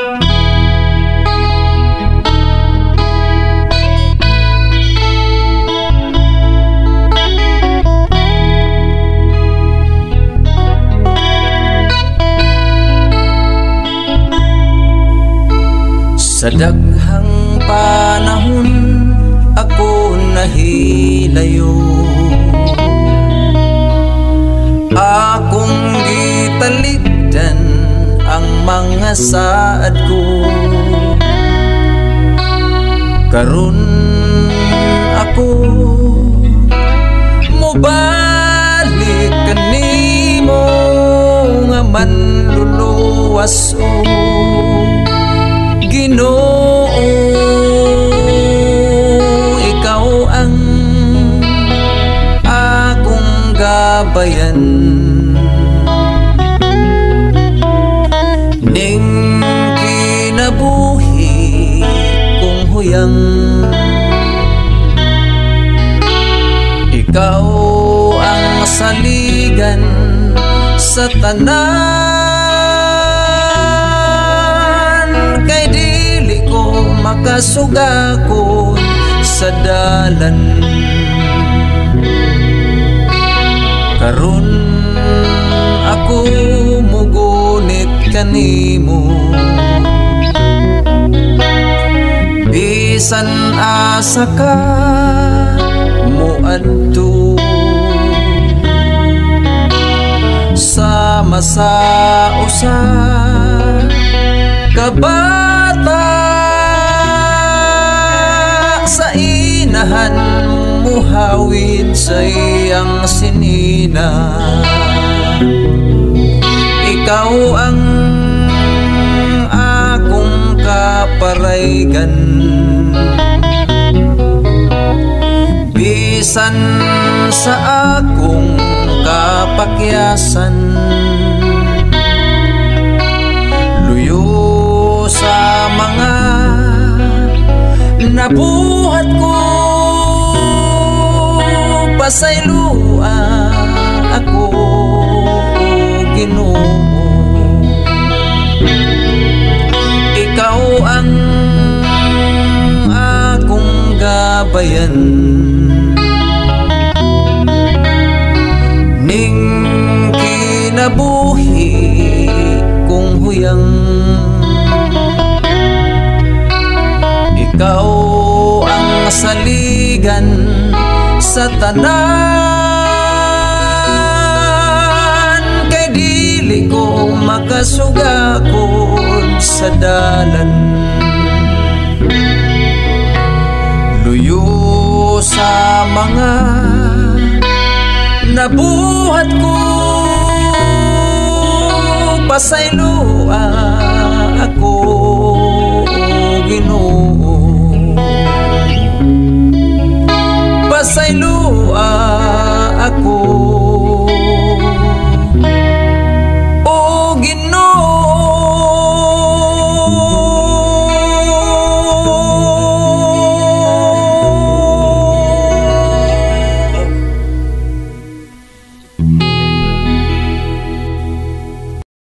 Sa daghang panahon ako nahilayo, akong gitalikdan ang mga saad ko. Karon ako mobalik kanimo nga manluluwas o Ginoo, ikaw ang akong gabayan. Ning kinabuhi kong huyang, ikaw ang saligan sa tanan. Kay dili ko makasugakon sa dalan. Karon ako mugunit kanimo, bisan asa ka moadto, sama sa usa ka bata sa inahan muhawid sa iyang sinina. Ikaw ang akong kaparaygan, bisan sa akong kapakyasan. Luyo sa mga nabuhat ko, pasaylua ako, Ginoo. Ikaw ang akong gabayan, ning kinabuhi kong huyang. Ikaw ang saligan sa tanan, kay dili ko makasugakon sa dalan. Luyo sa mga nabuhat ko, pasaylua ako, Ginoo. Pasaylua